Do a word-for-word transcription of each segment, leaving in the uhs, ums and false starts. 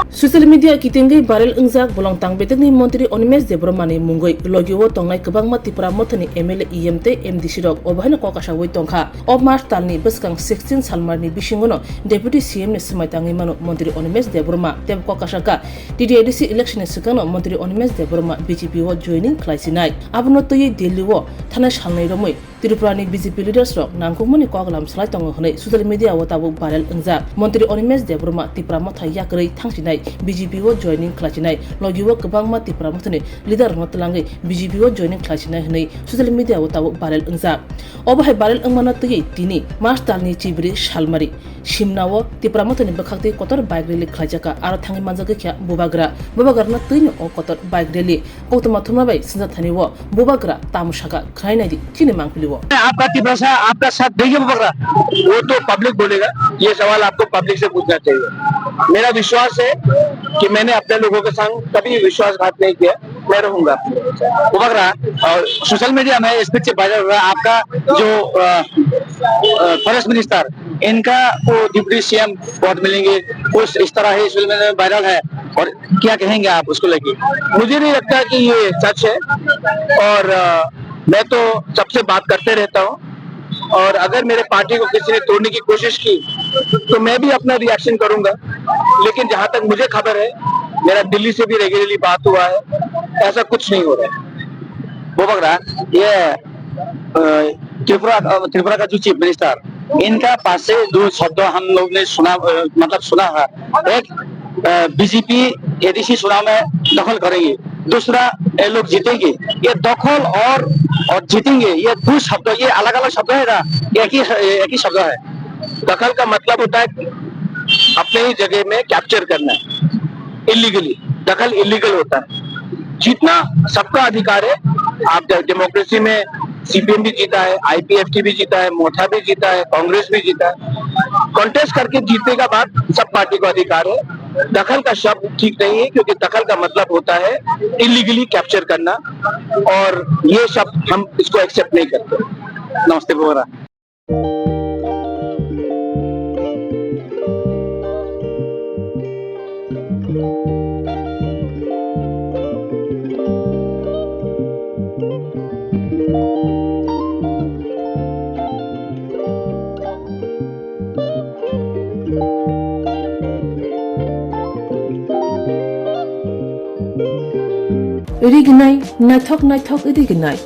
Social media kitingwi viral wngjak bolong tang bedekni montri Animesh Debbarmani mungwi logio tongnai kwbangma Tipra Mothani M L A, E M tei M D C rok obo haino kok kasawi tongkha. O March talni bwskang sixteen salmarni bisingono Deputy C M ni swmai tangwi mano montri Animesh Debbarma tei kok kasakha T T A D C election ni swkangno montri Animesh Debbarma B J P o joining khlaisinai. Abono twiwi Delhi o thanai salnwi romwi Tripura ni B J P leaders rok nangkukmani koklam salai tongo hwnwi social media o tabuk viral wngjak. Montri Animesh Debbarma Tipra Motha yakarwi thangsinai, B J P o joining khlaisinai, logio kwbangma Tipra Mothani leader rokno twlangwi B J P o joining khlaisinai hwnwi social media o tabuk viral wngjak. Obo hai viral wngmano twiwi tini March talni chibri salmari Simna o Tipra Mothani bwkhaktwi kotor bike rally khlaijakha, aro thangwi manjagwi kha Bubagra. Bubagrano twino o kotor bike rally. Koktwma thumna bai swngjak thani o Bubagra tamo sakha khwnai naidi chini mangpili o. आपका तिपरासा आपका साथ देंगे बुबगरा? वो तो पब्लिक बोलेगा, ये सवाल आपको पब्लिक से पूछना चाहिए। मेरा विश्वास है कि मैंने अपने लोगों के संग कभी विश्वासघात नहीं किया, मैं रहूंगा। बुबगरा, और सोशल मीडिया में इस बीच वायरल हो रहा है आपका जो, अ, अ, फॉरेस्ट मिनिस्टर, इनका को डिप्टी सीएम पद मिलेंगे, कुछ इस तरह है, सोशल मीडिया में वायरल है, और क्या कहेंगे आप उसको लेके? मुझे नहीं लगता कि ये सच है, और, अ, मैं तो सबसे बात करते रहता हूँ, और अगर मेरे पार्टी को किसी ने तोड़ने की कोशिश की तो मैं भी अपना रिएक्शन करूंगा। लेकिन जहां तक मुझे खबर है, मेरा दिल्ली से भी रेगुलरली बात हुआ है, ऐसा कुछ नहीं हो रहा है। बुबगरा, ये, अ, त्रिपुरा, अ, त्रिपुरा का जो चीफ मिनिस्टर, इनका पास से दो शब्द हम लोग ने सुना, अ, मतलब सुना है। एक, अ, बीजेपी एडीसी चुनाव में दखल करेगी, दूसरा ये लोग जीतेंगे। ये दखल और, और जीतेंगे, ये दो शब्द, ये अलग-अलग शब्द है ना, एक ही, एक ही शब्द है। दखल का मतलब होता है अपने ही जगह में कैप्चर करना है, इलीगली। दखल इलीगल होता है। जीतना सबका अधिकार है। आप डे-, डेमोक्रेसी में सीपीएम भी जीता है, आईपीएफटी भी जीता है, मोथा भी जीता है, कांग्रेस भी जीता है। कॉन्टेस्ट करके जीतने का बाद सब पार्टी को अधिकार है। दखल का शब्द ठीक नहीं है, क्योंकि दखल का मतलब होता है इलीगली कैप्चर करना, और ये शब्द हम इसको एक्सेप्ट नहीं करते। नमस्ते बोरा। Rignai, naithok naithok rignai.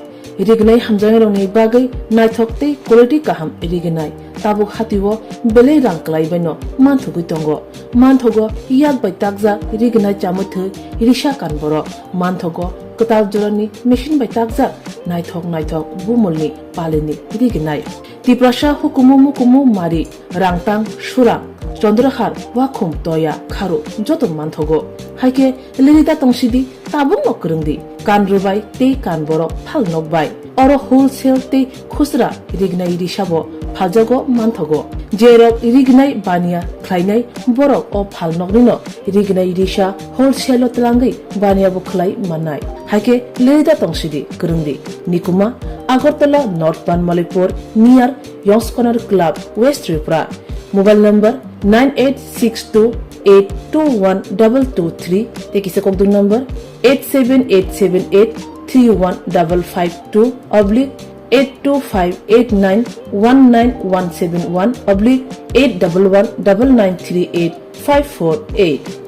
Rignai hamjaknairokni bagwi naithok tei quality kaham rignai. Tabuk hatio belai rang kwlaibaino manthogwi tongo. Manthogo yak bai takjak rignai chamwi thwi risa kan borok. Manthogo kwtal jorani machine bai takjak naithok naithok bumulni palini rignai. Tiprasa hukumu mukumu mari, rangtang, surang, chondrahar, wakhum, toya, kharu joto manthogo. Haikhe lerida tongsidi, tabukno kwrwngdi, kan rwbai tei kan borok phal nokbai. Oro wholesale tei khusra rignai risabo phaljago manthogo. Jerok rignai baniya khlainai borok o phal noknino rignai risa wholesale-o twlangwi baniya bo khlai mannai. Haikhe lerida tongsidi kwrwngdi. Nikuma, Agartala North Banmalipur, near Yongskonar Club, West Tripura. Mobile number nine eight six two eight two one double two three, tei kisa kokdwng number eight seven eight seven eight three one double five two oblique eight two five eight nine one nine one seven one oblique eight double one double nine three eight five four eight.